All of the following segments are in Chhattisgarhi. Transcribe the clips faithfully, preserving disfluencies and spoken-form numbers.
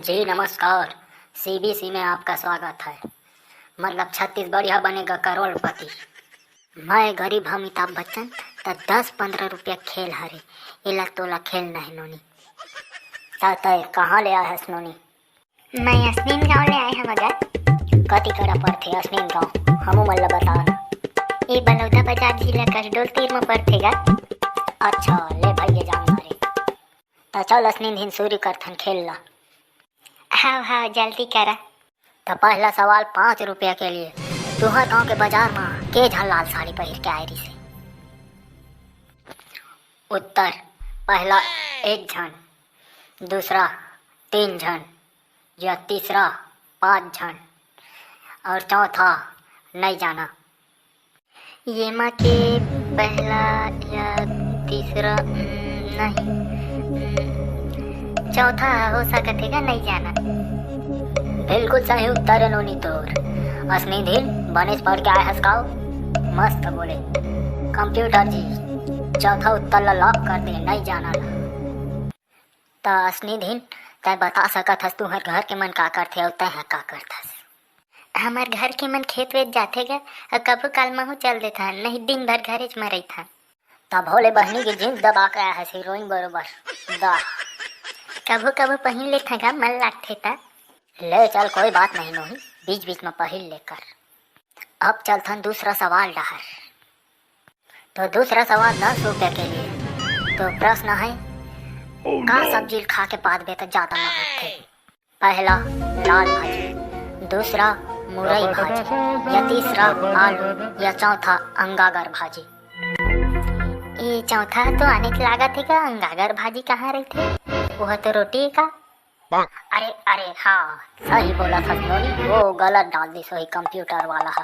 जी नमस्कार, सीबीसी में आपका स्वागत है। मतलब छत्तीसगढ़िया बनेगा करोड़पति। मैं गरीब अमिताभ बच्चन, त दस पंद्रह रुपया खेल हरे, एला तोला खेलना हे नोनी। त तय कहाँ ले आए हस नोनी? मैं असनीन गांव ले आए हंव गा। कति करा पड़थे असनीन गांव, हमू मन ला बता ना। ए बलौदा बाजार जिला कसडोल तीर म पड़थे गा। अच्छा, ले भाई ये जान मारे। त चल असनीन दिन शुरू करथन खेल ला। हाव हाव, जल्दी करा। त पहला सवाल पाँच रुपया के लिए, तुहर गांव के बाजार म के झन लाल साड़ी पहिर के आए रिसे? उत्तर, पहला एक झन, दूसरा तीन झन, या तीसरा पाँच झन, और चौथा नहीं जाना। येमा के पहला या तीसरा, हम्म, नहीं, हम्म, चौथा हो सकत हे गा, नहीं जाना। बिल्कुल सही उत्तर हे नोनी तोर। असनीन दिन बनेच पढ़ के आए हस का ओ? मस्त बोले। कंप्यूटर जी, चौथा उत्तर ला लॉक कर दे, नहीं जाना ला। त असनीन दिन, तय बता सकत हस तुहर घर के मन का करथे अउ तय ह का करथस? हमर घर के मन खेत वेत जाथे गा, अउ कभू काल महू चल देथन, नहीं दिन भर घरेच म रहिथन। तभो ले बहिनी के जींस दबा के आए हस हीरोइन बरोबर। दा। कभू कभू पहिन लेथन गा, मन लागथे त। ले चल, कोई बात नहीं नोनी, बीच बीच म पहिर ले कर। अब चलथन दूसरा सवाल डहर। तो दूसरा सवाल दस रुपया के लिए। तो प्रश्न है, का सब्जी ल खा के पादबे त ज्यादा महकथे? पहला लाल भाजी, दूसरा मुरई भाजी, या तीसरा आलू, या चौथा अंगागर भाजी। ये चौथा तो आने के लागत हे का, अंगागर भाजी कहाँ रहिथे? वो तो रोटी हे का? अरे अरे हाँ, सही बोला था नोनी, वो गलत डाल दिस वही कंप्यूटर वाला हा।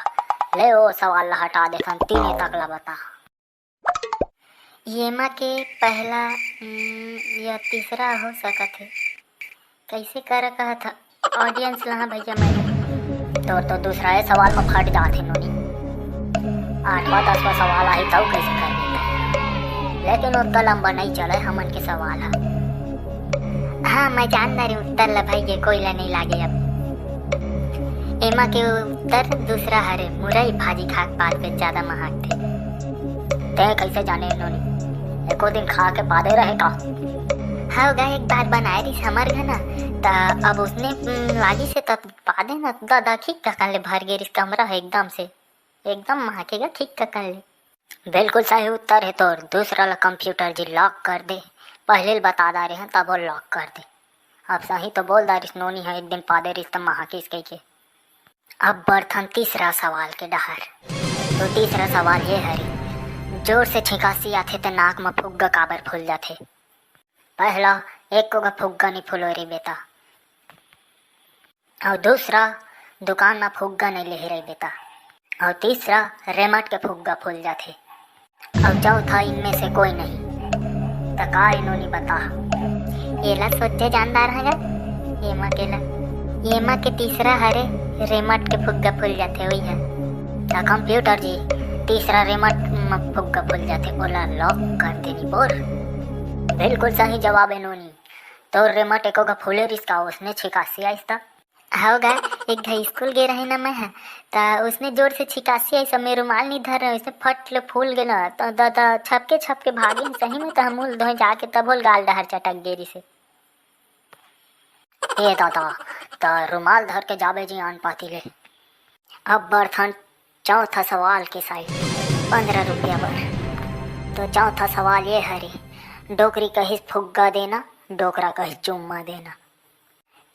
ले वो सवाल ला हटा देथन, तीने तक ला बता। येमा के पहला, हम्म, या तीसरा हो सकत हे। कैसे कर कहत ह? ऑडियंस ला, हाँ भैया, मैं तोर तो दूसरा ए सवाल म फट जात हे नोनी। आठवां दसवां सवाल आही तब कैसे कर देता? लेकिन ओतका लंबा नहीं चले हमन के सवाल ह। हाँ, मैं जान डारे उत्तर ला भाई, ये कोई ला नहीं लागे अब। एमा के उत्तर दूसरा हरे, मुरई भाजी खाक पादबे ज्यादा महकथे। तैं कैसे जाने नोनी? एको दिन खा के पादे रहे का? हव गा, एक बार बनाए रिस हमर घर ना, त अब उसने, उम, लागिस हे त पादे ना, ददा खिक ककन ले भर गे रिस कमरा ह एकदम से, एकदम महके गा खिक ककन ले। बिल्कुल सही उत्तर हे तोर, दूसरा ला कंप्यूटर जी लॉक कर दे, पहले ल बता डारे हन तब वो लॉक कर दे। अब सही तो बोल डारिस नोनी ह, एक दिन पादे रिस त महकिस कहिके। अब बढ़थन तीसरा सवाल के डहर। तो तीसरा सवाल ये हरे, जोर से छिकासी आथे त नाक म फुग्गा काबर फूल जाथे? पहला, एको घ फुग्गा नहीं फुलोय रे बेटा। और दूसरा, दुकान म फुग्गा नहीं लेहे रे बेटा। और तीसरा, रेमट के फुग्गा फूल जाथे। अउ चौथा इनमें से कोई नहीं। त का ए नोनी बता? एला सोचे जानदार हगा, एमा केला, एमा के तीसरा हरे, रेमट के फुग्गा फूल जाथे, वही है। त कंप्यूटर जी, तीसरा रेमट म फुग्गा फूल जाथे, ओला लॉक कर देनी बोर। बिल्कुल सही जवाब ए नोनी। तोर रेमट एको घ फूले रिस का, उसने छिकासी आइस त? हव गा, एक घ स्कूल गे रहे ना मैं ह, त उसने जोर से छिकासी आई, सब में रुमाल नहीं धर रहे, उसने फट ले फूल गे ना, त दादा छपके छपके भागे, सही में त हमूल धोए जाके तभोल गाल डहर चटक गे रिसे। ए दादा, त रुमाल धर के जाबे जी आन पाती ले। अब बढ़थन चौथा सवाल के साइड, पंद्रह रुपया बर। तो चौथा सवाल ये हरे, डोकरी कहिस फुग्गा देना, डोकरा कहिस चुम्मा देना।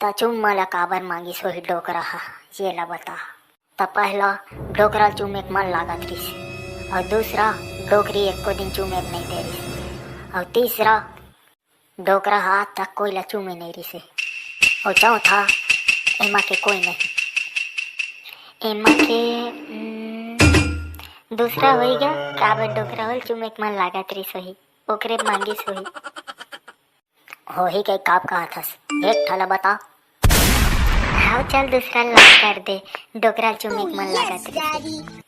त चुम्मा ला काबर मांगिस होही डोकरा ह, ये ला बता। त पहला डोकरा ल चूमे के मन लागत रिस, और दूसरा डोकरी एको दिन चूमे के नहीं दे रिस, और तीसरा डोकरा ह आज तक कोई ला चूमे नहीं रिसे, और चौथा एमा के कोई नहीं। एमा के, उम, दूसरा होई गा, काबर डोकरा होल चूमे के मन लागत रिस होही, ओकरे मांगिस होही। होही के काब कहत हस? एक ठला बता। हाव, चल दूसरा लॉक कर दे, डोकरा चुमे के मन लागत रहिस।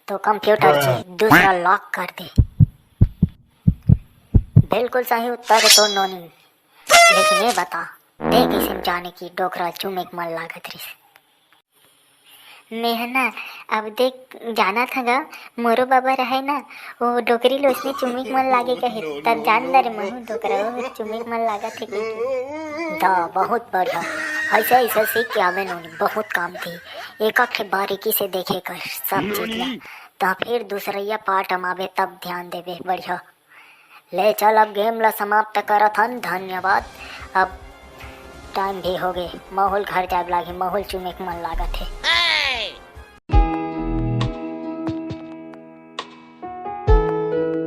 तो कंप्यूटर जी, दूसरा लॉक कर दे। बिल्कुल सही उत्तर तो नोनी, लेकिन ये बता, देख इसे जाने की डोकरा चूमे के मन लागत रहिस। मेंह ना, अब देख, जानत हगा, मोरो बाबा रहे ना, वो डोकरी लोचनी चूमे के मन लागे कहे, तब जान डरे महू डोकरा वो चूमे के मन लागत हे कहिके। दा, बहुत बढ़िया, ऐसे ऐसे सीख के आवे नोनी, बहुत काम दी। एक एक ठे बारीकी से देखे कर सब चीज ला, त फिर दूसरैया पार्ट हम आवे तब ध्यान देवे। बढ़िया, ले चल, अब गेम ला समाप्त करत हन। धन्यवाद। अब टाइम भी हो गए, महू ल घर जाए लागही, महू ल चूमे के मन लागत हे।